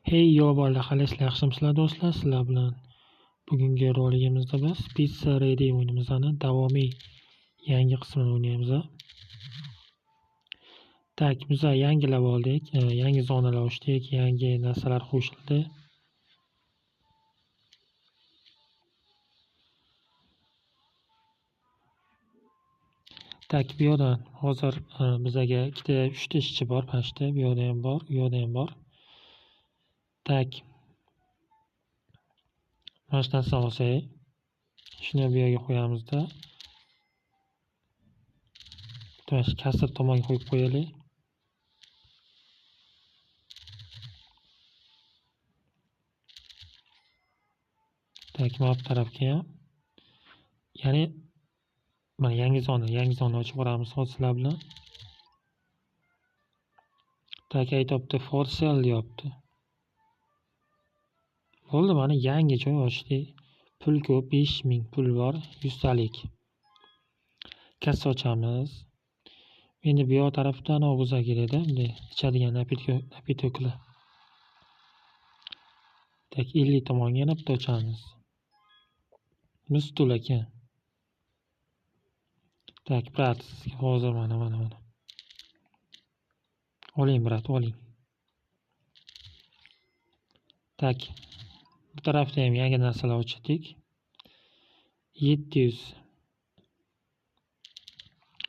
Hey yo bolalar, qalaysizlar, yaxshimisizlar do'stlar? Sizlar bilan bugungi roligimizda biz Pizza Ready o'yinimizni davomiy yangi qismini o'ynaymiz. Tak, biz yangilab oldik, yangi zonalar ochdik, yangi narsalar qo'shildi. Tak, bu yerdan hozir bizaga ikkita, uchta ishchi bor, pashta, bu yerda ham bor, u yerda ham bor. Tak. Mana shu narsani olsak, shuni bu yerga qo'yamizda. Mana shu kasr tomonga qo'yib qo'yaylik. Tak, mana bu tarafga ham. Ya'ni mana yangi zona ochib yuboramiz hozir sizlar bilan. Tak, aytyapti for sale deyapti. Bo'ldi, mana yangi joy ochdik. Pul ko'p, 5000 pul bor, 100 talik. Kassa ochamiz. Endi bu yoq tarafdan bo'lsa kerakda, bunday ichadigan napitoklar. Tak, 50 tomonga yana bitta ochamiz. Bu stul ekan. Tak, brat, sizga hozir mana. Oling, brat, oling. Tak. Bu tarafda ham yangi narsalar ochdik. 700.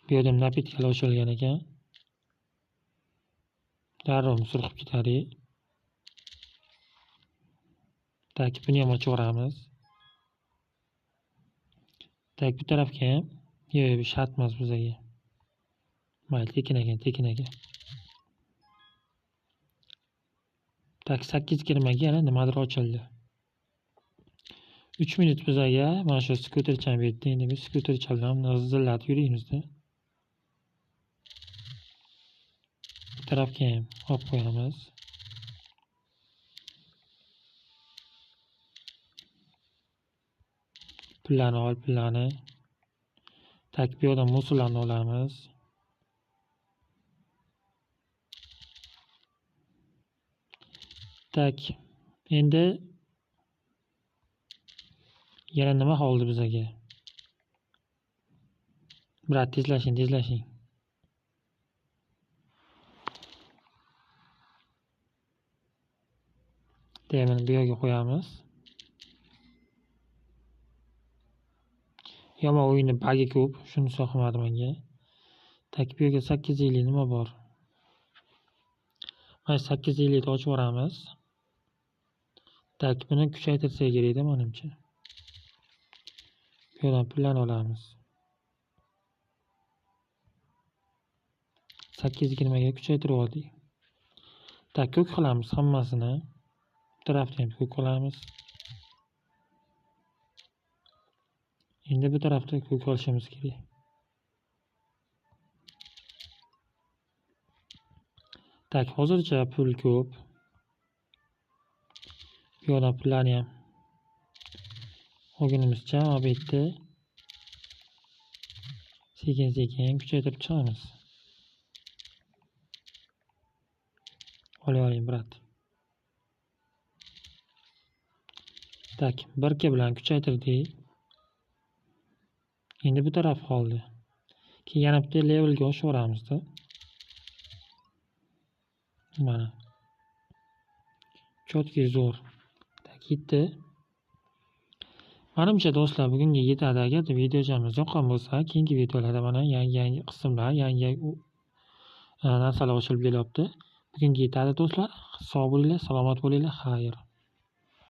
Bu yerda ham napitkalar ochilgan ekan. Darrov surxib ketadi. Tak, buni ham ochib yuboramiz. Tak, bu tarafga ham. Yo'q, bu shart emas bizga. Mayli, tekin ekan, tekin ekan. Tak, 8:20 ga yana nimadir ochildi. 3 minut bizaga mana shu skuterchani berdi. Endi biz skutercha bilan zillatib yuraymizda. Bu tarafga ham olib qo'yamiz. Pullarni ol, pullarni. Tak, bu yerdan musullarni olamiz. Tak, endi yana nima qoldi bizaga? Brat, tezlashing, tezlashing. Demak, bu yerga qo'yamiz. Yomon o'yinni bagi ko'p, shunisi yoqmadi menga. Tak, bu yerga 850 nima bor? Mana 850 ni ochib yuboramiz. Tak, buni kuchaytirsak kerakda menimcha. Bu yerdan pullarni olamiz. 820 ga kuchaytirib oldik. Tak, ko'k qilamiz hammasini. Bu tarafda ham ko'k qilamiz. Endi bu tarafda ko'k olishimiz kerak. Tak, hozircha pul ko'p. Bu yerdan pullarni ham olgunimizcha bu yerda sekin-sekin kuchaytirib chiqamiz. Oling, brat. Tak, 1 bilan kuchaytirdik. Endi bu taraf qoldi. Keyin yana bitta levelga oshib yuboramizda. Mana. Chotki zo'r. Tak, yetdi. Menimcha do'stlar, bugunga yetadi. Agar videochamiz yoqqan bo'lsa, keyingi videolarda mana yangi qismlar, yangi narsalar ochilib kelyapti. Bugunga yetadi do'stlar. Sog' bo'linglar, salomat bo'linglar. Xayr.